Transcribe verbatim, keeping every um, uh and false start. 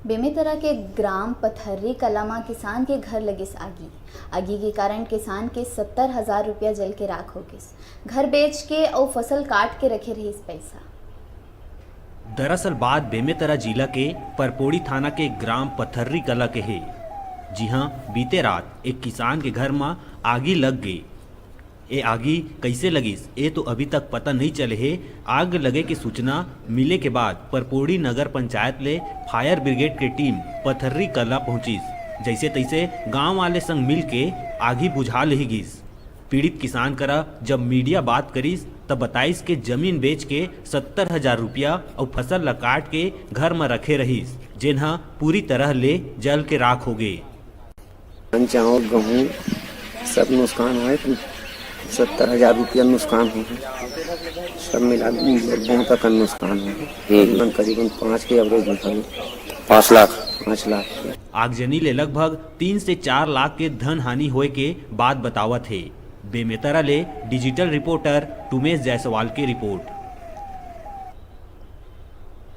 बेमेतरा के ग्राम पथर्री कला म किसान के घर लगिस आगी। आगी के कारण किसान के सत्तर हजार रुपया जल के राख हो गिस। घर बेच के अउ फसल काट के रखे रहिस पैसा। दरअसल बात बेमेतरा जिला के परपोड़ी थाना के ग्राम पथर्री कला के हे, जिहां बीते रात एक किसान के घर म आगी लग गे। ए आगी कइसे लगिस, ए तो अभी तक पता नइ चले हे। आग लगे के सूचना मिले के बाद परपोड़ी नगर पंचायत ले फायर ब्रिगेड के टीम पथर्री कला पहुंचिस। जइसे तइसे गांव वाले संग मिल के आगी बुझा लेही गिस। पीड़ित किसान करा जब मीडिया बात करिस, त बताइस के जमीन बेच के सत्तर हजार रुपया अउ फसल ल काट के घर म रखे रहिस, जेन ह पूरी तरह ले जल के राख हो गे। धान, चावल, गहूँ सब नुकसान होय, सत्तर हजार रुपया नुकसान होय, सब मिला के बहुत अकन नुकसान होय। करीबन, करीबन पाँच के एवरेज निकल। पाँच लाख। पाँच लाख के। आगजनी ले लगभग तीन से चार लाख के धन हानि होय के बात बतावत हे। बेमेतरा ले डिजिटल रिपोर्टर टुमेश जायसवाल के रिपोर्ट।